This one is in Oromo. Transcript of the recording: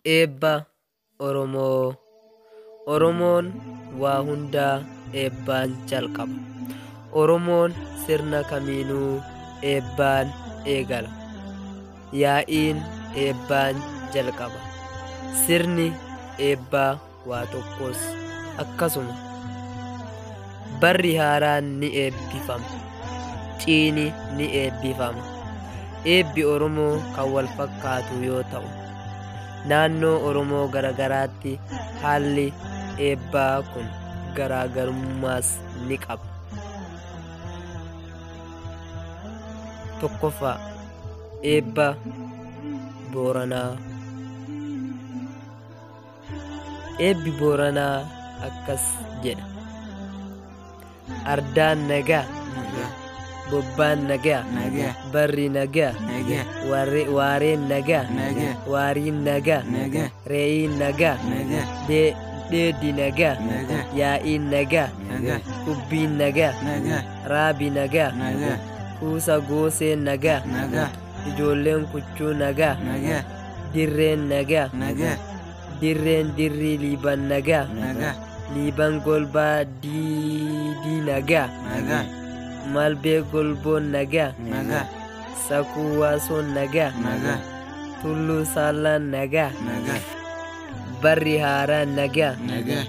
Eebba Oromoo. Oromoon waa hundaa eebbaan jalqaba. Oromoon sirna kamiinuu eebbaan eegala. Yaa'iin eebbaan jalqaba. Sirni eebbaa waa tokkos akkasuma. Barri haaraan ni eebbifama. Ciini ni eebbifama. Eebbi Oromoo kan wal fakkaatu yoo ta'u, naannoo Oromoo garaagaraatti haalli eebbaa kun garaagarummaas ni qaba. Tokkoffaa, eebba Booranaa. Eebbi Booranaa akkas jedha. Ardaan nagaa, Nagaa. bobbaan nagaa, Nagaa. barri nagaa, Nagaa. waareen nagaa, Nagaa. waariin nagaa, Nagaa. re'iin nagaa, Nagaa. dheedhi nagaa, Nagaa. yaa'iin nagaa, Nagaa. qubbiin nagaa, Nagaa. raabi nagaa, Nagaa. kuusa gooseen nagaa, Nagaa. ijoolleen kuchuu nagaa, Nagaa. dirreen nagaa, Nagaa. dirreen dirrii liiban nagaa, Nagaa. liiban golbaa diidii nagaa, Nagaa. malbee golboon nagaa, Nagaa. sakuu waasoon nagaa, Nagaa. tulluu saallaan nagaa, Nagaa. barri haaraan nagaa, Nagaa.